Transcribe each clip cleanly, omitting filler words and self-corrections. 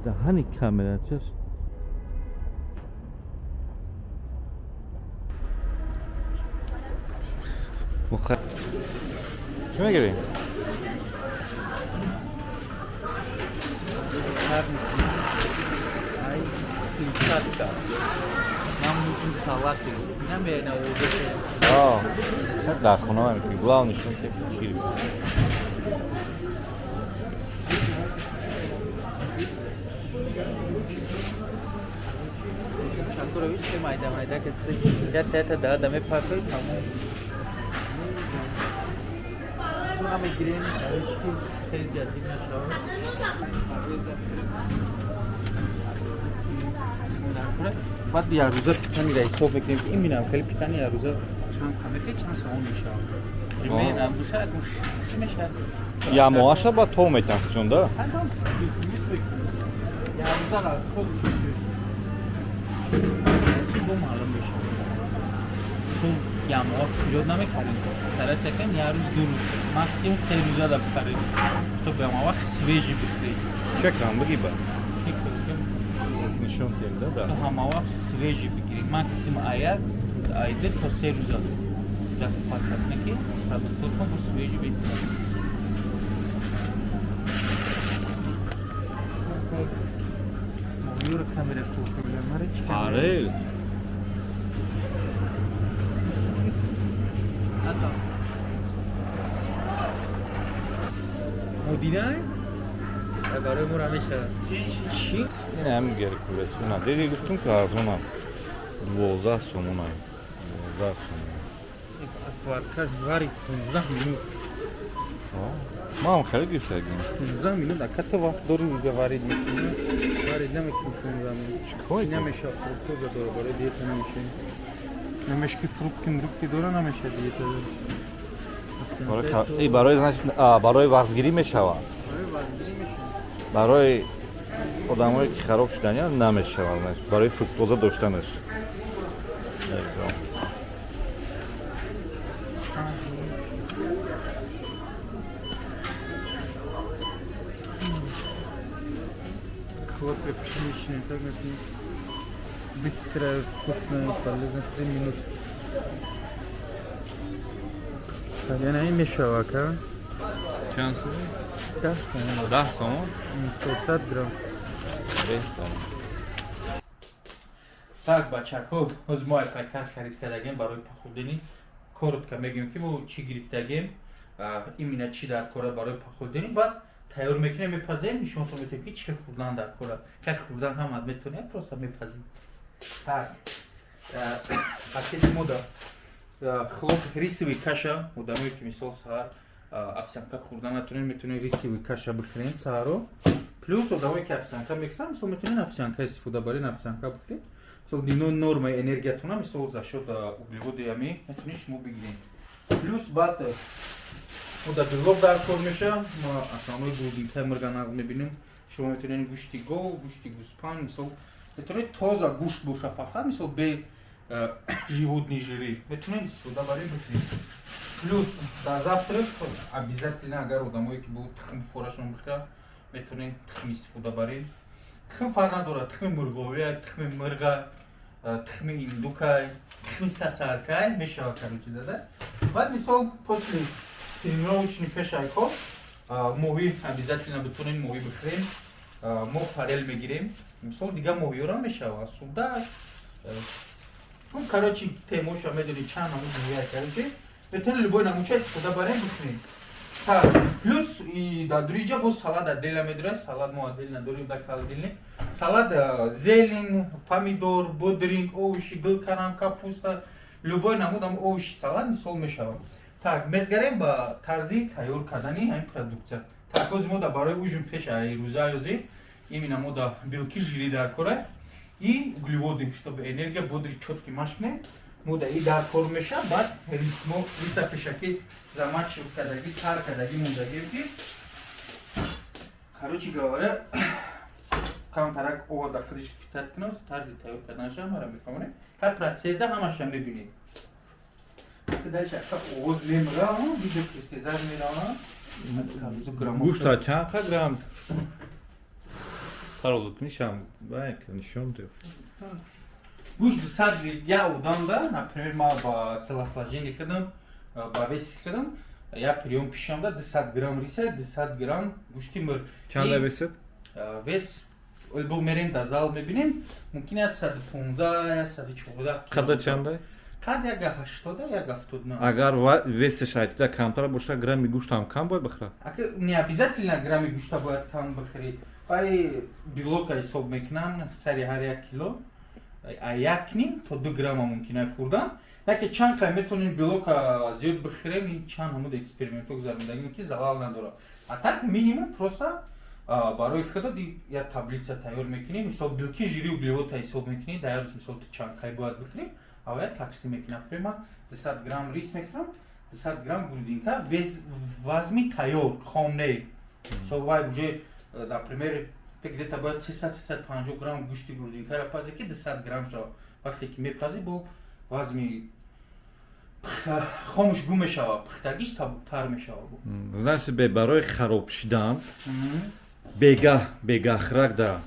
Даҳани камера чаш. Чӣ мегирӣ? Ай, клетчатка. Нам нужен салаты. Нам А, дар хона мекунӣ. Главный шун ки шир. Чакура видишь, майда майда, как я да, да, мы папой, по-моему. Суна мегирем, ки тез ҷазир нашавад. Баъд яррӯза питанира ҳисоб мекунем, ки иминам хеле питани яррӯза чанд камете, чанд сомон мешавад. Примерно бошад, 30 мешавад. Я моаша ба то метан чун да? Яррӯза расход бо маълум мешавад. Чун ямоҳ зиёд намехарем. Старайся кун як рӯз, 2 рӯз, максимум 3 рӯза да бихарем. То ба ҳама вақт свежий бихӯред. Чекам бигӣ ба. Чек бигем. Нишон тем да да. То ҳама вақт свежий бигирӣ. Максимум аяк айде то 3 рӯза. Закупаться кунед, ки продуктотон бо свежий бистад. Моҳиёро камера кӯ. Форель. Аса. Мудина? Барои мо мешавад. Чӣ? Ин ҳам геркулесуна. Диди, гуфтум ки арзонам. 12 сомона. 12 сомон. Отваркаш варит 15 минут. Ман ҳам хеле гирифтагим. 15 минут, а ката вақт дору рӯза варид мекунӣ? Варид намекунӣ 15 минут. Чикор? Намешавад, фруктоза дора, барои диета намешавад. Намеш ки фрукти мрукти дора, намешавад, диета дора. Барои барои, значит, барои вазгирӣ мешавад. Барои вазгирӣ мешавад. Барои одамое ки хароб шуданя намешавад, значит, барои фруктоза доштанаш. Якҷо. Хлопья пшеничные, так написано. Быстрое, вкусное, полезно, 3 минуты. Яна ин мешавад, ка? Чанд сомон? 10 сомон. 10 сомон? 500 грамм. Беҳтарин. Так, бачако, ҳоз мо айпайкар харид кардагем барои похудение. Коротко мегӯем, ки мо чӣ гирифтагем, именно чӣ дар кора барои похудение. Баъд тайёр мекунем, мепазем, нишонтон метавем, ки чӣ хел хӯрдан дар кора. Как хӯрдан ҳамат метавонем, просто мепазем. Так, пакети мо да хлоп, рисовый каша. Одамое ки, мисол, саҳар овсянка хӯрдан натонем, метавонем рисовый каша бихӯрем саҳаро. Плюс одамое ки овсянка мехӯранд, мисол, метавонем овсянка истифода барен, овсянка бихӯред. Мисол, дневной нормаи энергиятона, мисол, за счет углеводи ами метавонед шумо бигиред. Плюс баъд мо дар белок дар кор меша. Ма основной грудинкаи мурга нағз мебинем. Шумо метавонед гӯшти гов, гӯшти гӯспанд, мисол, метавонед тоза гӯшт боша фақат, мисол, бе животный жиры метавонед истифода баред, бихӯред. Плюс дар завтрак обязательно, агар одамое ки бо тухм форашон бихӯрад, метавонед тухм истифода баред. Тухм фарқ надорад, тухми мурғовия, тухми мирға, тухми индукай, тухми сасаркай мешавад, короче, зада. Баъд, мисол, после тренировочный, пешай кор, моҳӣ обязательно битонем, моҳӣ бихӯрем. Мо форель мегирем, мисол, дигар моҳиёро мешавад, судак, ну, короче, темоша медонӣ, чанд намуд моҳӣ, короче, метавонем любой намудча истифода барем, бихӯрем. Так, плюс и дар дуриҷа боз салат отдельно медорад. Салат мо отдельно дорем дар холодильник. Салат, зелень, помидор, бодринг, овощи, гулкарам, капуста, любой намуд ам овощи салат, мисол, мешавад. Так, мезгарем ба тарзи тайёр кардани ҳамин продукция. Так, ҳозир мо да барои ужин пеш ай рӯза ёзи именно мо да белки, жиры дар кора и углеводы, чтобы энергия бодрый, чёткий машқ кунем. Мо да и дар кор меша. Баъд рис, мо риса пешакӣ замачив кардагӣ, тар кардагӣ мондагием, ки, короче говоря, камтарак ова дар худиш питать кунад. Тарзи тайёр карданаша мара мефаҳмонем. Ҳар процессда ҳамаша мебинед. Дальше овоз мемра, видео тезар мерава. Гӯшта чанд қа грамм? Тарозу кунишам бай нишон диҳ. Гӯшт 200 я одам да, например, ма ба телосложение худам, ба веси худам, я приём пишам да 200 грамм риса, 200 грамм гӯшти мурғ. Чанда весид? Вес бо мерем да зал мебинем, мумкин аст 115, 114. Қада чанда? Қад 1,80, 1,79. Агар весиш айтида камтар боша, грамми гӯштам кам бояд бихӯрад? Ака, не обязательно грамми гӯшта бояд кам бихӯрӣ. Вай белока ҳисоб мекунанд сари ҳар як кило. А 1,5 то 2 грамма мумкин аст хӯрдан. Яке чанд қай метавонем белока зиёд бихӯрем, ин чанд ҳамуд экспериментҳо гузарондагим, ки залал надорад. А так минимум просто барои худат як таблица тайёр мекунӣ, мисол белки, жири, углеводта ҳисоб мекунӣ, дар як рӯз мисол ту чанд қай бояд бихӯрӣ, аввал тақсим мекунӣ. Например, ман 200 грамм рис мехӯрам, 200 грамм грудинка, вес вазми тайёр, хом не. Мисол вай уже, например, ты где-то бояд 300-350 грамм гӯшти грудинкаро пазӣ, ки 200 грамм шавад. Вақте ки мепазӣ, бо вазми хомуш гум мешавад, пухтагиш сабуктар мешавад. Значит, бе барои хароб шидан бегаҳ бегахрак да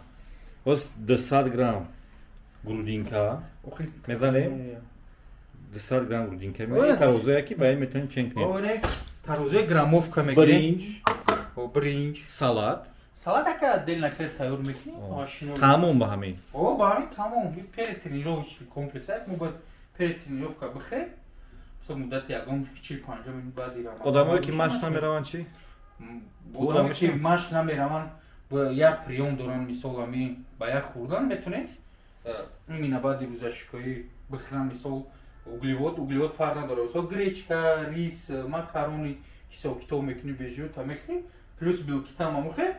оз 200 грамм грудинка мезанем, 200 грамм грудинка мезанем, тарозуя ки ба ин метавонем чен кунем. Тарозуя граммовка мегирем. Биринҷ, биринҷ, салат. Салат ака отдельно хел тайёр мекунем. Тамом ба ҳамин? О, ба ҳамин тамом. Перетренировочный комплекс мо бояд перед тренировка бихӯрем, мисол муддати ягон 40-50 минут баъди. Одамое ки машқ намераванд чӣ? Одамое ки машқ намераванд, як приём доранд, мисол ами ба як хӯрдан метавонед именно баъди рӯзашикоӣ бихӯранд. Мисол углевод, углевод фарқ надорад, мисол гречка, рис, макарони, ҳисоб китоб мекунӣ, бежута мехӯрӣ, плюс белкитам амухе.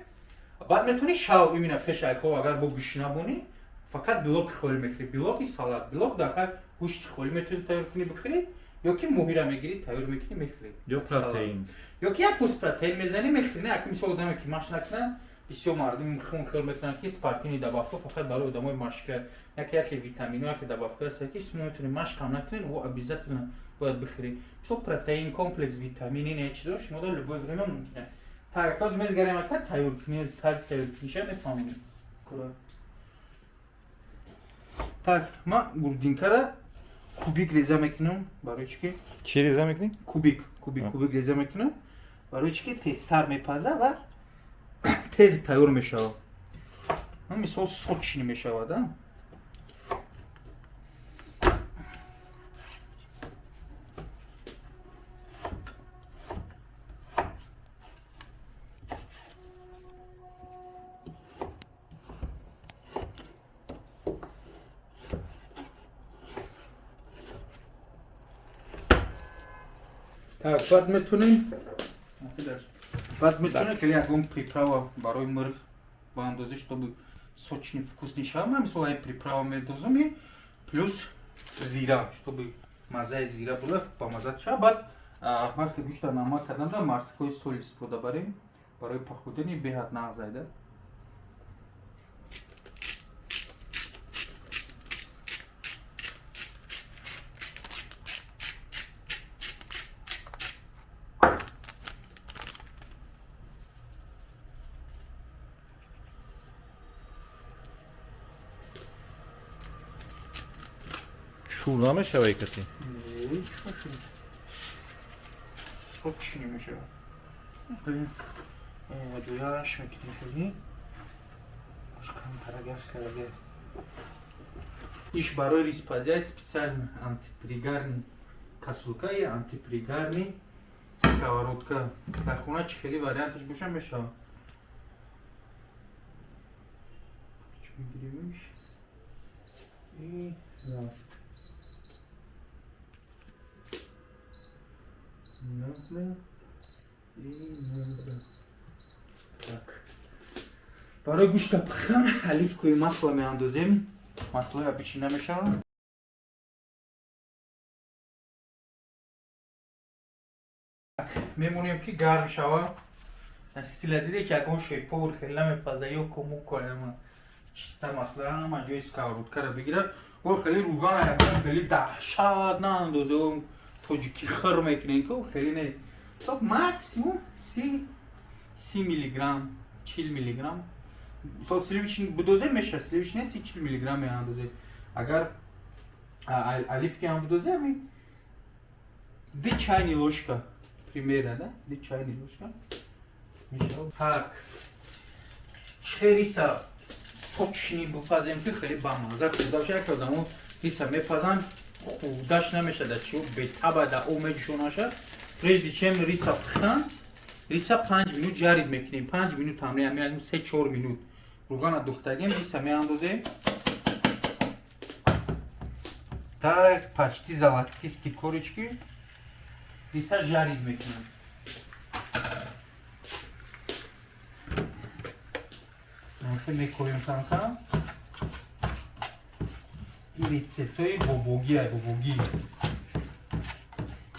Баъд метавонӣ шав именно пеш ай хоб, агар бо гӯшна бонӣ, фақат белоки холӣ мехӯрӣ, белоки салат, белок дар ҳар гӯшти холӣ метавонӣ тайёр кунӣ бихӯрӣ, ё ки моҳира мегирӣ, тайёр мекунӣ, мехӯрӣ. Ё протеин. Ё ки як пуст протеин мезанӣ, мехӯрӣ. Не, аки мисол одаме ки машқ накунад, бисёр мардум хун хел мекунанд, ки спортивный добавка фақат барои одамои машқа. Яке яхе витамино, яхе добавка ҳаст, ки шумо метавонед машқам накунед, о обязательно бояд бихӯрӣ. Мисол протеин комплекс, витамини, не чизо шумо дар любое время мумкин аст. Так, ҳозир мезгарем ака тайёр кунӣ, тарзи тайёр куниша мефаҳмонем. Так, ман грудинкара кубик реза мекунам, барои чӣ ки Чӣ реза мекунӣ? Кубик, кубик, кубик реза мекунам, барои чӣ ки тезтар мепаза ва тез тайёр мешавад. Мисол сочный мешавад, а? Так, баъд метавонем хеле ягон приправа барои мурғ ба андозе, чтобы сочный, вкусный шавад. Ман мисол ай приправа медозам и плюс зира, чтобы маззаи зира буда, ба мазза шавад. Баъд вақте гӯшта намак карданда, морской соль истифода барем, барои похудение беҳад нағз айда. Шур намешава икати? Сочный мешава. Ҷояш мекунем хеле камтарагар хеле. Иш барои риспазия специально антипригарный касулка и антипригарный сковородка. Дар хона чӣ хеле варианташ боша, мешава. Мегиримиш и рафт. Надо и надо. Так. Барои гӯшта пухтан оливковое масло меандозем. Маслои обычный намешавад. Мемонем, ки гарм шавад. Стила диде, ки ягон шеф-повар хеле намепаза ё кумуко чиста масло ҳама ҷои сковородкаро бигирад. О, хеле ругана ягон хеле даҳшат наандозе, тоҷикӣ хир мекунем ку, хеле не. То максимум 30 миллиграмм, 40 миллиграмм. Мисол, сливочный будозе меша, сливочный 40 миллиграмм меандозе. Агар оливки ҳам будозе, ами 2 чайный ложка примерно, да? 2 чайный ложка. Мешава. Так. Чӣ риса сочный бипазем, ки хеле бамаза хӯрда бошад. Як одамо риса мепазанд, хӯрдаш намешада, чи бетаба да об меҷӯшонаша. Прежде чем риса пухтан, риса 5 минут жарить мекунем. 5 минут ҳам не, ами 3-4 минут. Руғана духтагем, риса меандозем. Так, почти золотистый корочки. Риса жарить мекунем. Намхе мекоем кам-кам. Ин рецептҳои бобогӣ ай, бобогӣ.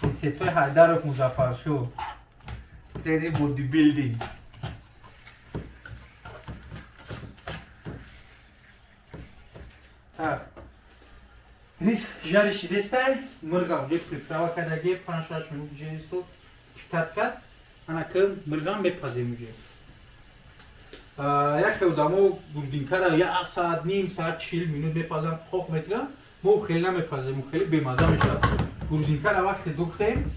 Рецептҳои Ҳайдаров Музаффаршоҳ. Тренер бодибилдинг. Так. Рис жарить шидестай, мирға уже приправа кадаге, 5-6 минут уже исто питать кард. Ана ки мирғам мепазем уже. Яке одамо грудинкара як саат, ним саат, 40 минут мепазанд, қоқ мекунанд. Мо хеле намепазем, хеле бемаза мешавад. Грудинкара вақте духтем,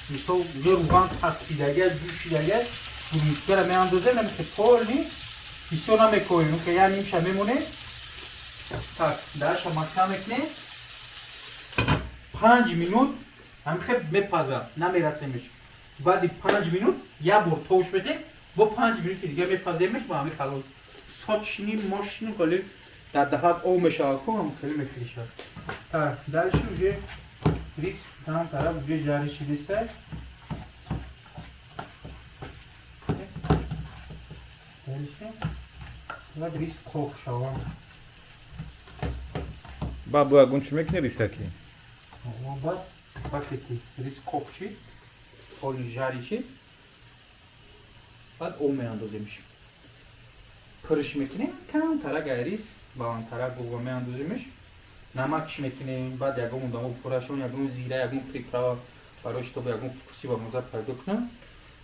мисол, уже руған таспидага, ҷӯшидага, грудинкара меандозем, намихе полный бисёр намекоем, ки як нимша мемонем. Так, дарша маҳкам мекунем. 5 минут ҳамихе мепазад, намерасемеш. Баъди 5 минут як бор тош медем, бо 5 минути дига мепаземеш, ба ҳамин халос. Сочный, мощный, хеле дар даҳат об мешавад, ку ҳам хеле мефиришад. Так, дальше уже рис там тараф уже жарить шидеста. Дальше баъд рис қоқ шава. Ба бо ягон чӣ мекунӣ рисаки? Баъд вақте ки рис қоқ шид, полный жарить шид, баъд об меандоземш. Пурш мекунем, камтарак ай рис, баландтарак об меандоземш. Намакш мекунем, баъд ягон одамо пурашон, ягон зира, ягон приправа барои чтобы ягон вкуси ба маза пайдо кунанд,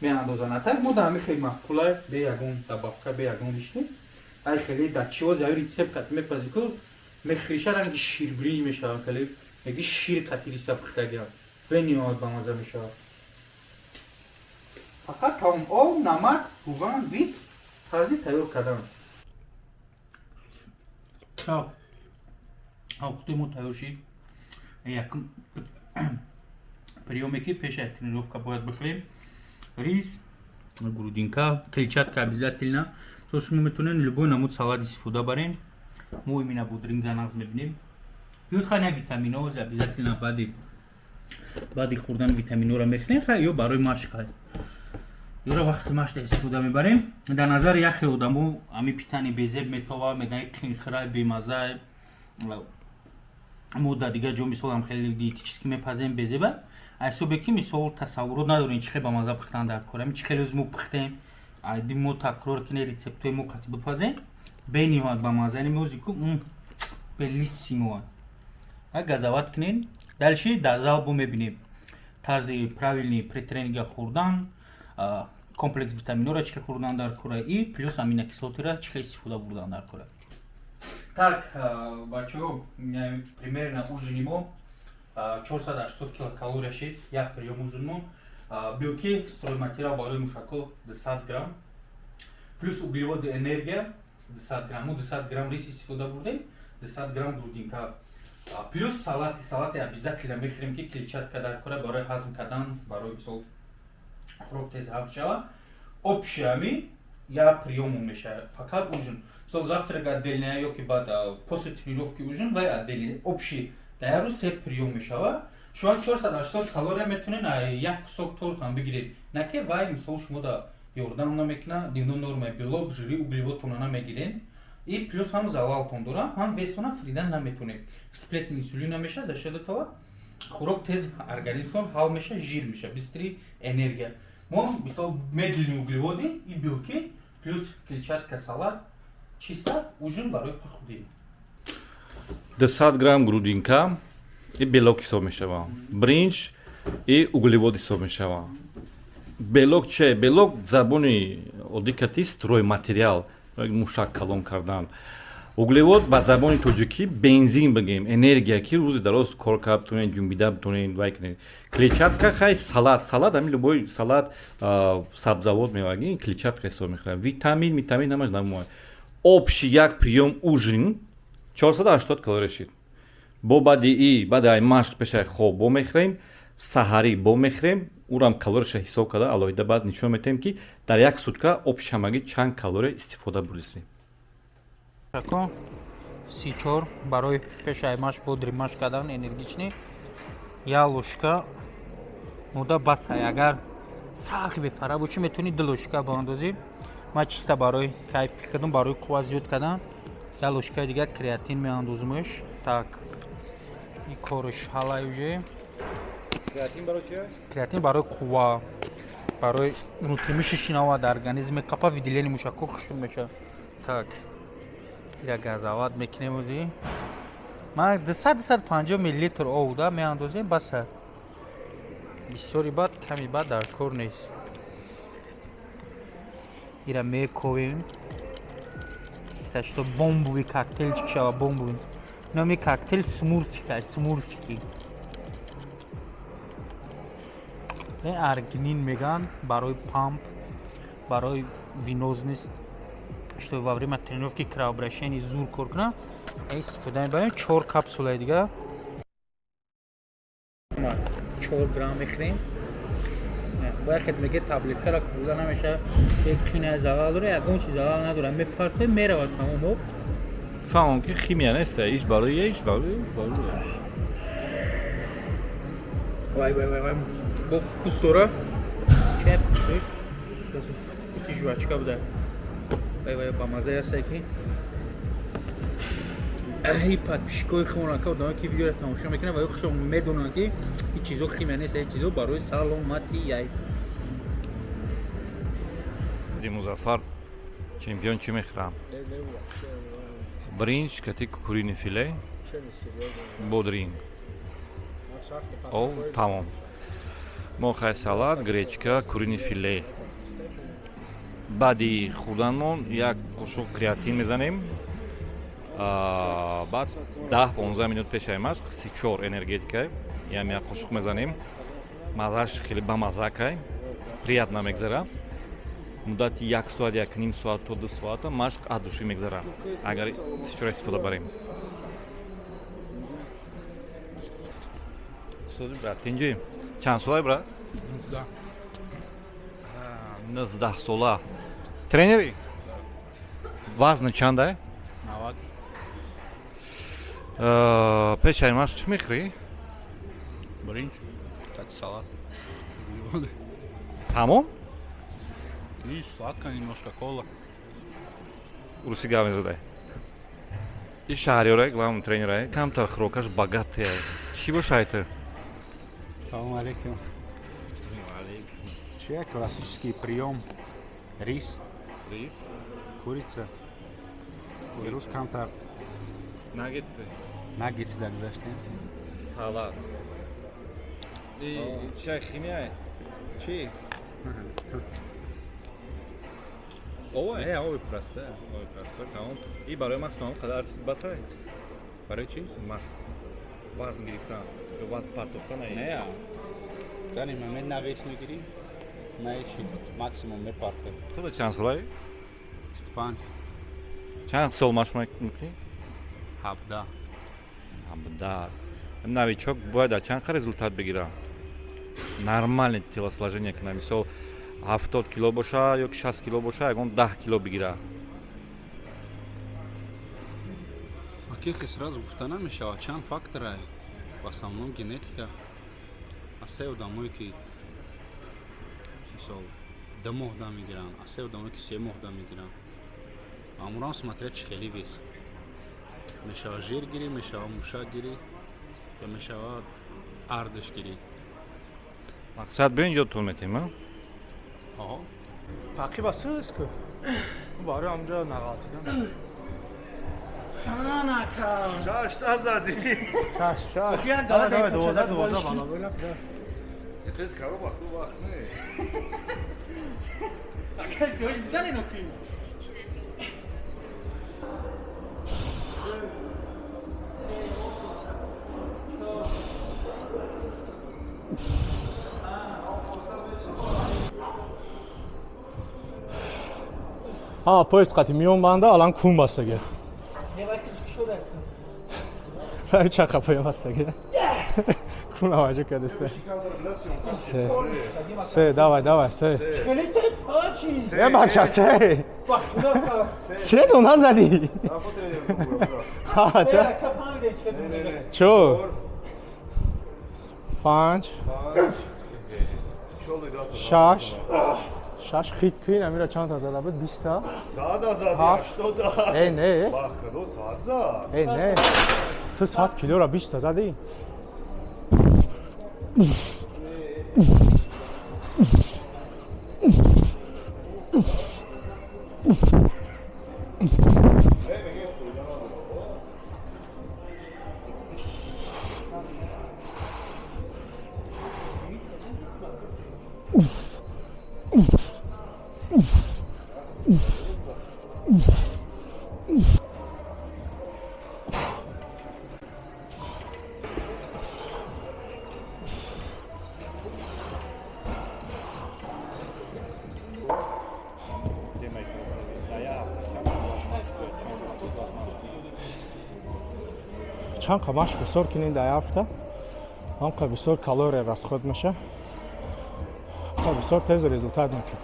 меандозанд. А так мо да ҳами хеле маъқулай, бе ягон добавка, бе ягон лишний. Ай хеле дар чиоз ай рецепт кати мепази ку мехӯриша, ранги ширбиринҷ мешавад, хеле меги шир кати риса пухтагиам. Бениҳоят бамаза мешавад. Фақат тамом: об, намак, руған, рис, тарзи тайёр кардан. Так. Овқати мо тайёр шид. Якум приёме, ки пеш аз тренировка бояд бихӯрем. Рис, грудинка, клетчатка обязательно. То шумо метавонед любой намуд салат истифода барен. Мо именно бодринга нағз мебинем. Плюс хай витамино обязательно баъди хӯрдан витаминора мехӯрем, хай ё барои машқ хай. Ёра вақти машқ истифода мебарем. Дар назари яхе одамо ами питание безеб метова, мегӯянд хирай, бемаза. Мо дар дигар ҷо мисол ҳам хеле диетически мепазем безеба. Ҳисобе ки мисол тасаввурот надорем, чӣ хел ба маза пухтан дар кор. Ами чӣ хеле мо пухтем, айди мо такрор кине, рецептҳои мо қати бипазем, бениҳоят ба маза. Яъне меози ку bellissimo. Газават кунем. Дальше дар зал бо мебинем тарзи правильный претренинга хӯрдан, комплекс витаминора чӣ хел хӯрдан дар кора и плюс аминокислотыра чӣ хел истифода бурдан дар кора. Так, бачаҳо, примерно ужини мо 480 килокалория шид, як приём ужинмон. Белки, стройматериал барои мушакҳо 200 грамм, плюс углеводы, энергия 200 грамм. Мо 200 грамм рис истифода бурдем, 200 грамм грудинка. Плюс салати, салати обязательно мехӯрем, ки клетчатка дар кора барои ҳазм кардан, барои мисол хӯрок тез ҳазм шава. Общий ами як приёмон мешавад, фақат ужин. Мисол, завтрак отдельная ё ки баъд после тренировки ужин вай отдельный. Общий дар як рӯз се приём мешавад. Шумо 480 калория метавонед як кусок тортам бигиред. На ки вай мисол шумо да ёрдам намекунад, дневной нормаи белок, жири, углеводтона намегиред. И плюс ҳам залалтон дора, ҳам вестона фридан наметавонед. Всплеск инсулин намешавад, за счет этого хӯрок тез организмтон ҳал мешавад, жир мешавад, быстрый энергия. Мо мисол медленные углеводы и белки, плюс клетчатка, салат, чисто ужин барои похудение. 200 грамм грудинка и белок ҳисоб мешавад, бринҷ и углевод ҳисоб мешавад. Белок че? Белок забони оддӣ кати стройматериал, мушак калон кардан. Углевод ба забони тоҷикӣ бензин бигем, энергия, ки рӯзи дароз кор кард битонед, ҷунбида битонед, вай кунед. Клетчатка хай салат, ҳамин любой салат, сабзавот меваги клетчатка ҳисоб мехӯрад. Витамин, витамин ҳамаш намояд. Общий як приём ужин 480 калория шид. Бо баъди и баъди ай машқ, пешаи хоб бо мехӯрем, саҳарӣ бо мехӯрем, урам калорияша ҳисоб карда алоҳида баъд нишон метаҳем, ки дар як сутка общий ҳамагӣ чанд калория истифода бурдистем. Ако 34 барои пешаи машқ, бодри машқ кардан, энергичный. Я ложка муда басай. Агар сахт бефара бошӣ, метавонӣ 2 ложка баандозӣ. Ман чиста барои кайфи худам, барои қувва зиёд кардан я ложкаи дигар креатин меандозмш. Так, и кориш ҳалай уже. Креатин барои чи? Креатин барои қувва, барои внутренний нава дар организми қапа, выделение мушакҳо хушуд мешавад. Так, як газовать мекунем. Ози ман 200, 250 миллилитр об да меандозем, баса. Бисёри бад, ками бад дар кор нест. Ира мековем, что бомбовый коктейльчик шава, бомбовый. Номи коктейль смурфика, смурфики. Аргинин меган, барои памп, барои венозность, что во время тренировки кровообращение зур кор кунад, истифода мебарем. Чор капсулаи дига, 4 грамм мехӯрем. Бояд хед меге, таблеткара хӯрда намеша, як қина залал дора, ягон чиз залал надора, мепарте, меравад, тамом об. Фаҳмам, ки химия нест, иш барои, иш барои, барои. Вай, вай, вай, вай, бо вкус дора. Чай вкуси жвачка буда. Вай, вай, ба маззае ҳастае, ки и подписчикои худмон, одамое ки видеоро тамошо мекунанд ва худшон медонанд, ки ин чизо химия нест, ин чизо барои саломатияй. Музаффар чемпион чӣ мехӯрам? Бринҷ кати куриный филе, бодринг, ов, тамом. Мо хай салат, гречка, куриный филе. Баъди хӯрданмон як қошуқ креатин мезанем. Баъд 10-15 минут пешаи машқ 34 энергетика ям як қошуқ мезанем. Маззааш хеле бамаззакай, приятно мегзара. Муддати як соат, 1,5 соат то 2 соата машқ от души мегзара, агар 34 истифода барем. Сози, брат, тинҷи? Чанд солай, брат? 19 сола. Тренери, вазни чандай? 90. Пешаи машқ чӣ мехӯрӣ? Бринҷ, так, салат. Тамом? И сладко немножко, кола. Русӣ гап мезадай. И шаҳриёрай, главный тренерай, камтар хӯрокаш богатый. Чӣ бошай ту? Салом алейкум. Че, классический прием. Рис, Рис, курица. Рус камтар наггетсы, наггетсы дагзаштем. Салат. И чай химия? Чи? Овай? Не, оби просто. Ой, просто тамом. И барои машқ нам қадар басай? Барои чи? Машқ. Вазн гирифтан ё вазн партофтан ай? Не, зани момент на вес мегирӣ, на ҳечи, максимум мепарте. Худо, чанд солаи? 25. Чанд сол машқ мекунӣ? 17. 17. Новичок бояд дар чанд результат бигира? Нормальный телосложение кунад, мисол, 70 кило боша ё ки 60 кило боша, ягон 10 кило бигира. Акихи сразу гуфта намешавад, чанд фактора, в основном генетика. Аз се одамое ки мисол 2 моҳ дам мегиранд, аз се одамое ки 3 моҳ дам мегиранд. Амурам смотря чӣ хели вес. Мешава жир гирӣ, мешава мушак гирӣ ё мешава ардаш гирӣ. Мақсад бин, ёдтон метем, а? Оҳо. Фарқи ба сӯст ку. Барои ҳамҷо нағалтидан. Шаш та задӣ. Шаш. Шаш. Давай, давай, 12, 12 бала. Тез каро, вақту вақт нест. Ака, сиёш бизанен охи. Ҳама поезд қати миён банда, алан кун бастаге. Чақа поя бастаге. Кун аваҷо кардесте. Се. Се, давай, давай, се. Е, бача, се. Се дона задӣ. Ҳа, ча? Чор. Панҷ. Шаш. Шаш хит кин, амира чанд та зада буд? 20 та? Сада зади, Ҳафт. 80. Э, не. Ба худо, 100 зад. Э, не. Ту 100 килора 20 та задӣ? Чанд қа машқ бисёр кинед дар ҳафта, ҳам қа бисёр калория расход меша, қа бисёр тез результат мекунӣ.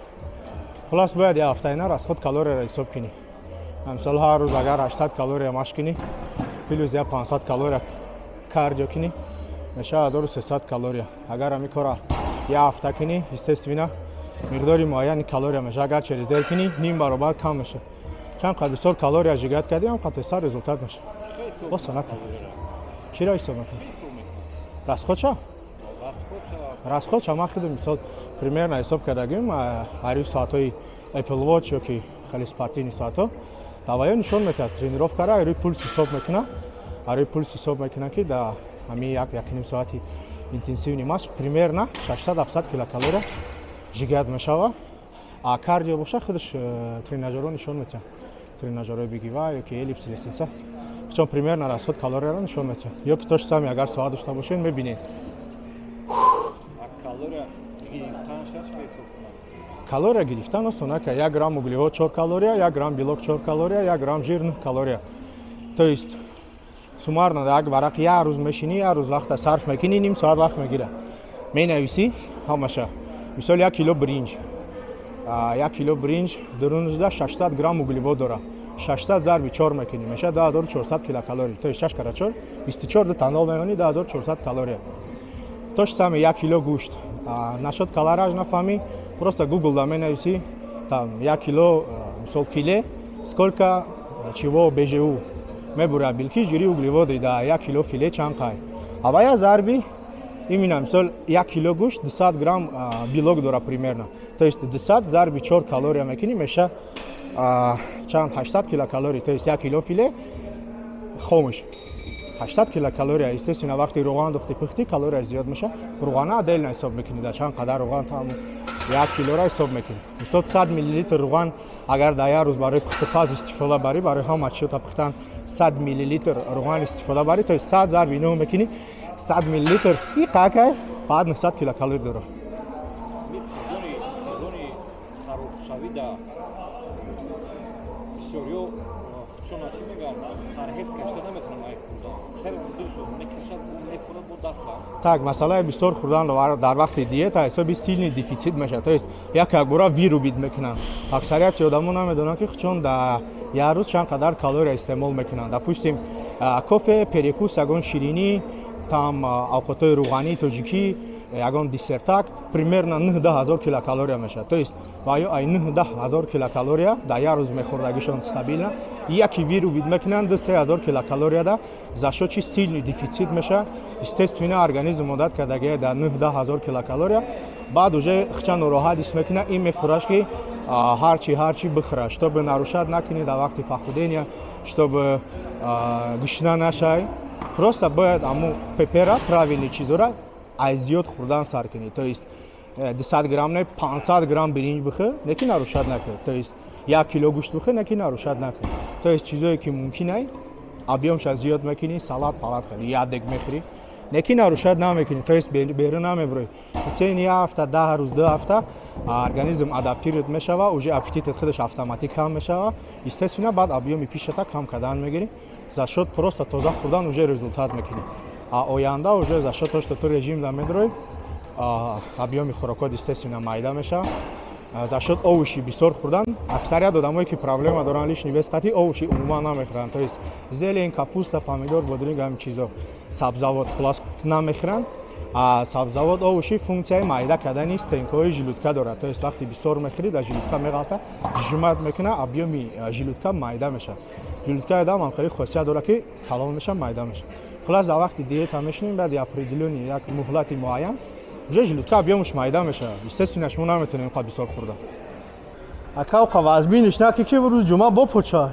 Хулас, бояд як ҳафтаина расход калорияро ҳисоб кунӣ. Мисол, ҳар рӯз агар 800 калория машқ кунӣ, плюс я 500 калория кардио кунӣ, мешавад 1300 калория. Агар ҳамин кора як ҳафта кунӣ, естественно, миқдори муайяни калория мешавад. Агар через день кунӣ, ним баробар кам мешавад. Чанд қа бисёр калория сжигать кардӣ, ҳам қа тезтар результат мешавад. Боса накун. Чиро ҳисоб мекунӣ? Расходша? Расходша ман худам, мисол, примерно ҳисоб кардагим ҳариф соатҳои Apple Watch ё ки хеле спортивный соатҳо даваё нишон медиҳад тренировкара, рӯи пулс ҳисоб мекунад, рӯи пулс ҳисоб мекунад, ки дар ҳамин як, якним соати интенсивный машқ примерно 600-700 килокалория сжигать мешавад. А кардио боша, худаш тренажерҳо нишон медиҳанд, тренажерҳои бегива ё ки эллипс, лестница, чон примерно расход калорияро нишон медиҳад. Ё ки то же самое, агар соат дошта бошед, мебинед. Калория гирифтанша чӣ ҳисоб кунам? Калория гирифтан осон ака. 1 грамм углевод 4 калория, 1 грамм белок 4 калория, 1 грамм жир 9 калория. То есть суммарно дар як варақ, як рӯз мешинӣ, як рӯз вақта сарф мекунӣ, ним соат вақт мегирад, менависӣ ҳамаша. Мисол, 1 кило бринҷ, 1 кило бринҷ дурунда 600 грамм углевод дорад. 600 зарби 4 мекунӣ, мешавад 2400 килокалорий. То есть 6 кара 4 24, ду танол мемонӣ, 2400 калория. То же самое 1 кило гӯшт. Насчет калораж нафаҳмӣ, просто Google да менависӣ, там 1 кило, мисол, филе, сколько чего БЖУ мебурад, белки, жиры, углеводы, да 1 кило филе чанд қай. А я зарби именно, мисол, 1 кило гӯшт 200 грамм белок дорад примерно. То есть 200 зарби 4 калория мекунӣ, меша чанд? 800 килокалорий. То есть 1 кило филе хомӯш 800 килокалория. Естественно, вақти руған духти, пухтӣ, калория зиёд меша. Руғана отдельно ҳисоб мекунӣ, да чанд қадар руған там 1 килора ҳисоб мекунӣ. Мисол, 100 миллилитр руған агар дар як рӯз барои пухтупаз истифода барӣ, барои ҳама чизота пухтан 100 миллилитр руған истифода барӣ, то есть 100 зарби 9 мекунӣ, 100 миллилитр и қакай баъд 900 килокалорий дорад. Сезони харобшавӣ да бисёриё худшона чӣ мегӯянд, парҳез кашида наметавонанд ай хӯрдан, сер дилшон мекашад, мехӯрад бо даст. Так, масъалаи бисёр хӯрдан дар вақти диета ҳисоби сильный дефицит мешавад, то есть як якбора вырубить мекунанд. Аксарияти одамо намедонанд, ки чун дар як рӯз чанд қадар калория истеъмол мекунанд. Допустим, кофе, перекус, ягон ширинӣ, там авқотҳои рӯғании тоҷикӣ, ягон десертак, примерно 9-10 ҳазор килокалория мешавад. То есть ва ё ай 9-10 ҳазор килокалория дар як рӯз мехӯрдагишон стабилна, яки вырубить мекунанд 2-3 ҳазор килокалорияда. За шо чи сильный дефицит мешавад? Естественно, организм одат кардагия дар 9-10 ҳазор килокалория, баъд уже хча нороҳат ҳис мекунад, ин мефураш, ки ҳарчи ҳарчи бихӯра, чтобы нарушать накунӣ дар вақти похудения, чтобы гушна нашай. Просто бояд аму пепера, правильный чизора. Аз зиёд хӯрдан сар кунӣ, то есть 200 грамм не, 500 грамм биринҷ бихӯр, не ки нарушать накун. То есть 1 кило гӯшт бихӯр, не ки нарушать накун. То есть чизое ки мумкин ай, объём ша зиёд мекунӣ, салат палат хеле як дег мехӯрӣ, не ки нарушать намекунӣ, то есть берун намебурӣ. Течение як ҳафта, 10 рӯз, 2 ҳафта организм адаптировать мешава, уже аппетит ат худаш автоматик кам мешава. Естественно, баъд объём и пища та кам кардан мегирӣ. За счёт просто тоза хӯрдан уже результат мекунӣ. А оянда уже за счёт то, что ту режим да медроӣ, объём и хӯрокот, естественно, майда мешава. За счёт овощи бисёр хӯрдан, аксарият одамое ки проблема доранд лишний вес қати, овощи умуман намехӯранд, то есть зелень, капуста, помидор, бодринг, ҳамин чизо, сабзавот, хулас, намехӯранд. А сабзавот, овощи функсияи майда кардани стенка ҳои желудка дорад. То есть вақте бисёр мехӯрӣ, дар желудка меғалта, сжимать мекуна, объём и желудка майда мешавад. Желудка и одам ҳам хеле хосият дорад, ки калон мешавад, майда мешавад. Хулас, дар вақти диета мешинем, баъди определённый як муҳлати муайян уже желудка объём аш майда мешавад. Естественно, шумо наметавонед инқа бисёр хӯрдан. Ака, оқа вазбиниш наки, ки рӯз ҷумъа бо поча,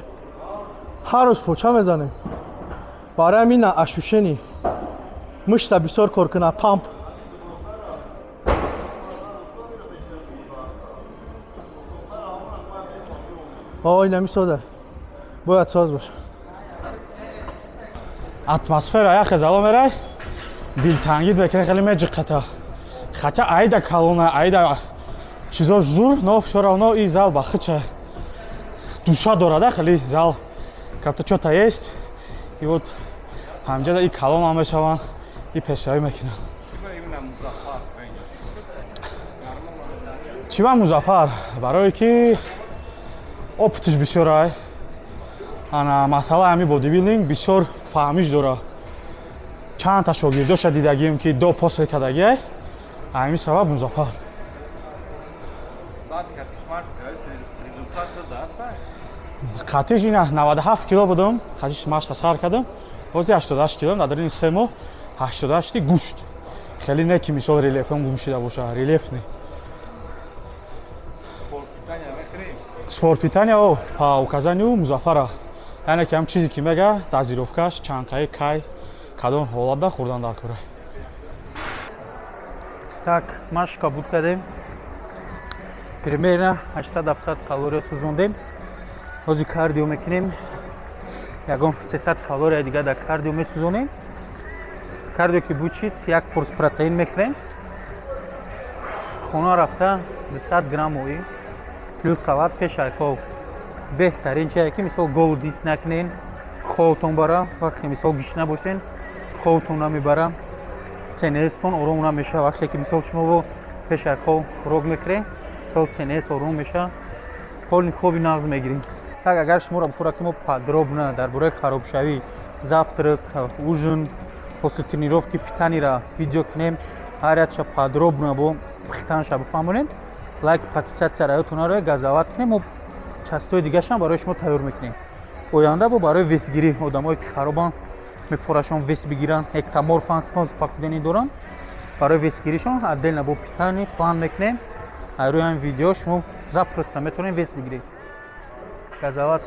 ҳар рӯз поча мезанем. Барои ҳамин ощущение мышца бисёр кор кунад, памп. Ой, намисоза, бояд соз боша. Атмосфера яхе зало мерай, дилтангид мекунӣ, хеле меҷиқата. Хотя айда калона, айда чизош зур, но всё равно и зал ба хича душа дорада, хеле зал как-то чё-то есть. И вот ҳамҷада и калон ҳам мешаванд, и пешравӣ мекунанд. Чӣ ба Музаффар? Барое ки опыт иш бисёр ай, ана масъалаи ҳами бодибилдинг бисёр фаҳмиш дора. Чандта шогирдоша дидагим, ки до после кардагиай. Ҳамин сабаб Музаффар. Баъд катиш машқ результат додааста? Қатиш ина 97 кило будам, қатиш машқа сар кардам, ҳозир 88 кило. Дар ин 3 моҳ 88 гӯшт. Хеле не ки мисол рельефам гум шида боша, рельеф не. Спорт питания мехӯрем? Спорт питания о по указанию Музаффара, яъне ки ҳам чизе ки мега, дозировка ш чанқаи, кай, кадом ҳолатда хӯрдан дар кора. Так, машқа буд кардем, примерно 800-700 калория сӯзондем. Ҳозир кардио мекунем, ягон 300 калория дига дар кардио месӯзонем. Кардио ки бучид, як пурс протеин мехӯрем. Хона рафта 200 грамм моҳӣ плюс салат пеш ай хоб беҳтарин чие, ки мисол голод ҳис накунен, хобтон бара. Вақте мисол гишна бошен, хобтон намебара, ЦНС тон ором намешава. Вақте ки мисол шумо пеш ай хоб хӯрок мехӯред, мисол ЦНС ором мешава, ҳоли хоби нағз мегирем. Так, агар шуморо бихӯра, ки мо подробно дар бораи харобшавӣ, завтрак, ужин, после тренировки, питание ра видео кунем, ҳар якша подробно бо пухтанша бифаҳмонем, лайк, подписаться ра ёдтон нарояд, газават кунем. Мо часть ои дигашам барои шумо тайёр мекунем оянда бо барои вес гирӣ. Одамое ки харобанд, мефорашон вес бигиранд, эктоморфан, стонз пакудани доранд, барои вес гиришон отдельно бо питание план мекунем. Рӯи ҳамин видео шумо запросто метавонед вес бигиред. Газават.